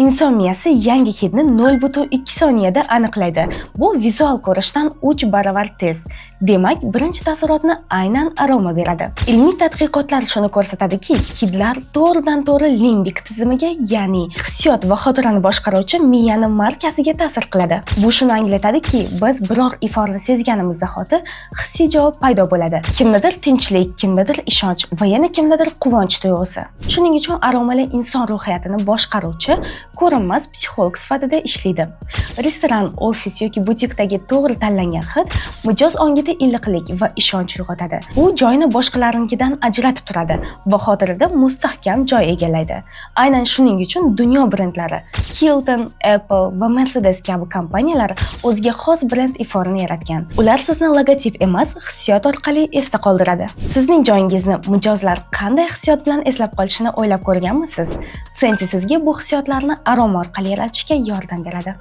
Inson miyasi yangi hidni 0,2 soniyada aniqlaydi. Bu vizual ko'rishdan 3 baravar tez. Demak, birinchi taassurotni aynan aroma beradi. Ilmiy tadqiqotlar shuni ko'rsatadiki, hidlar to'g'ridan to'g'ri limbik tizimiga, ya'ni hissiyot va xotirani boshqaruvchi miyani markaziga ta'sir qiladi. Bu shuni anglatadiki, biz biror iforni sezganimiz zahoti hissiy javob paydo bo'ladi. Kimdadir tinchlik, kimdadir ishonch va yana kimdadir quvonch tuyg'usi. Shuning uchun aromalar inson ruhiyatini boshqaruvchi ko'rinmas psixolog sifatida ishlaydi. Restoran, ofis yoki butikdagi to'g'ri tanlangan hid mijoz ongida iliqlik va ishonch uyg'otadi. U joyni boshqalarnikidan ajratib turadi va xotirada mustahkam joy egallaydi. Aynan shuning uchun dunyo brendlari Hilton, Apple va Mercedes kabi kompaniyalar o'ziga xos brend iforini yaratgan. Ular sizni logotip emas, hissiyot orqali esda qoldiradi. Sizning joyingizni mijozlar qanday hissiyot bilan eslab qolishini o'ylab ko'rganmisiz? Senti sizga bu hissiyotlarni aroma orqali yaratishga yordam beradi.